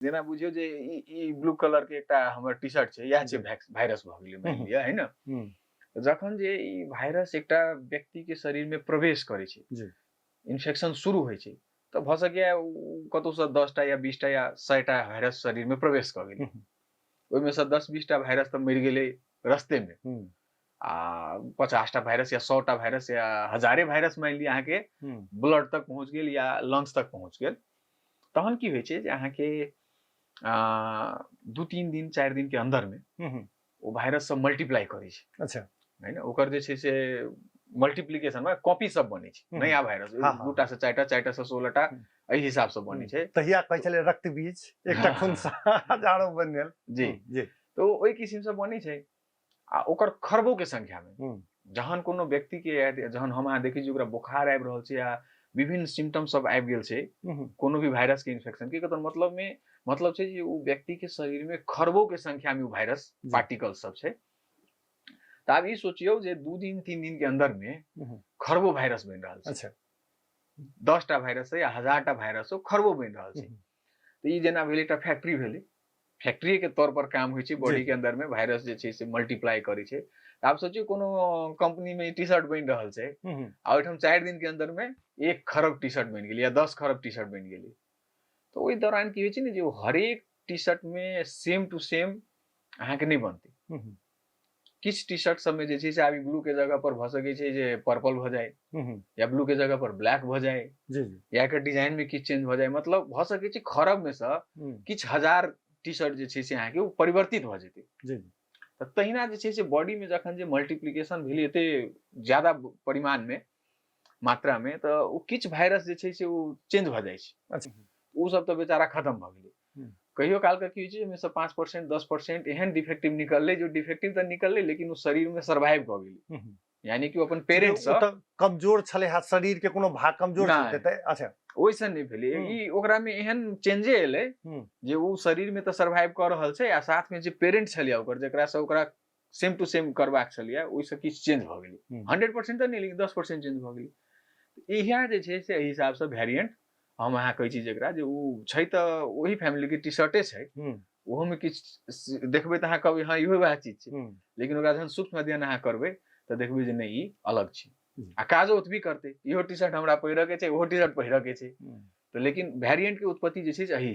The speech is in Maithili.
जेना बुझियौ जे ई ई ब्लू कलर के एकटा हमर टी शर्ट छै, इएह छै वायरस भऽ गेलै मानि लिअ, है ने? जखन जे ई वायरस एकटा व्यक्ति के शरीर में प्रवेश करै छै, इन्फेक्शन शुरू होइ छै, तऽ भऽ सकैए कतहुसँ 10टा या 20टा या 100टा वायरस शरीर में प्रवेश कऽ गेलै। ओहिमे सँ 10-20टा वायरस तऽ मरि गेलै रस्ते में, आ 50टा वायरस या 100टा वायरस या हजारे वायरस मानि लिअ अहाँके ब्लड तक पहुँच गेल या लंग्स तक पहुँच गेल। तहन की होइ छै जे अहाँके 2-3 दिन 4 दिन के अंदर में ओ वायरस सब मल्टीप्लाई करै छै। है ने? ओकर जे छै से मल्टीप्लिकेशन में कॉपी सब बनै छै, नया वायरस 2टा से 4टा, 4टा से 16टा, एहि हिसाब से बनै छै। तहिया कहै छलै रक्त बीज, एकटा खून से हजारों बनि गेल। जी। तो ओहि किसिम से बनै छै आ ओकर खरबो के संख्या में। जहन कोनो व्यक्ति के, जहन हम अहाँ देखै छी ओकरा बोखार आबि रहल छै या विभिन्न सिम्टम सब आबि गेल छै कोनो भी वायरस के इन्फेक्शन के, तऽ मतलब में मतलब छै जे ओ व्यक्ति के शरीर में खरबो के संख्या में ओ वायरस पार्टिकल सब छै। तऽ आब ई सोचियौ जे 2 दिन 3 दिन के अंदर में खरबो वायरस बनि रहल छै। 10टा वायरस है या 1000टा वायरस हो, खरबो बनि रहल छै। तऽ ई जेना भेलै एकटा फैक्ट्री भेलै, फैक्ट्री के तौर पर काम होइ छै बॉडी के अंदर में वायरस जे छै से मल्टीप्लाई करै छै। आब सोचियौ कोनो कंपनी में टी शर्ट बनि रहल छै आ ओहिठाम 4 दिन के अंदर में 1 खरब टी शर्ट बनि गेलै या 10 खरब टी शर्ट बनि गेलै। तऽ ओहि दौरान की होइ छै ने जे हरेक टी शर्ट में सेम टू सेम अहाँके नहि बनतै। किछु टी शर्ट सबमे जे छै से आब ब्लू के जगह पर भऽ सकै छै जे पर्पल भऽ जाय या ब्लू के जगह पर ब्लैक भऽ जाय या एकर डिजाइन में किछु चेंज भऽ जाय। मतलब भऽ सकै छै खरब में सँ किछु हजार टी शर्ट जे छै से अहाँके ओ परिवर्तित भऽ जेतै। तऽ तहिना जे छै से बॉडी में जखन जे मल्टीप्लिकेशन भेलै एते ज्यादा परिमाण में, मात्रा में, तऽ ओ किछु वायरस जे छै से ओ चेंज भऽ जाइ छै। ओ सब तऽ बेचारा खत्म भऽ गेलै। कहियो काल के की होइ छै ओहिमे सँ 5% 10% एहन डिफेक्टिव निकललै जो डिफेक्टिव तऽ निकललै लेकिन ओ शरीर में सर्वाइव कऽ गेलै, यानी कि ओ अपन पेरेंट्स सँ कमजोर छलै हा, शरीर के कोनो भाग कमजोर छलै तऽ अच्छा ओहिसँ नहि भेलै। ई ओकरा में एहन चेंजे एलै जे ओ शरीर में तऽ सर्वाइव कऽ रहल छै आ साथ में जे पेरेंट छलै ओकर, जकरा सँ ओकरा सेम टू सेम करबाक छलै, ओहिसँ किछु चेंज भऽ गेलै। 100% तऽ नहि लेकिन 10% चेंज भऽ गेलै। इएह जे छै से एहि हिसाबसँ वेरिएंट हम अहाँ कहै छी जकरा जे ओ छै तऽ ओही फैमिली के टी शर्टे छै, ओहोमे किछु देखबै तऽ अहाँ कहबै हँ इहो वएह चीज छै, लेकिन ओकरा जहन सूक्ष्म अध्ययन अहाँ करबै तऽ देखबै जे नहि ई अलग छै आ काजो ओतबी करतै। इहो टी शर्ट हमरा पहिरऽ के छै, ओहो टी शर्ट पहिरऽ के छै, तऽ लेकिन वेरिएंट के उत्पत्ति जे छै से एहि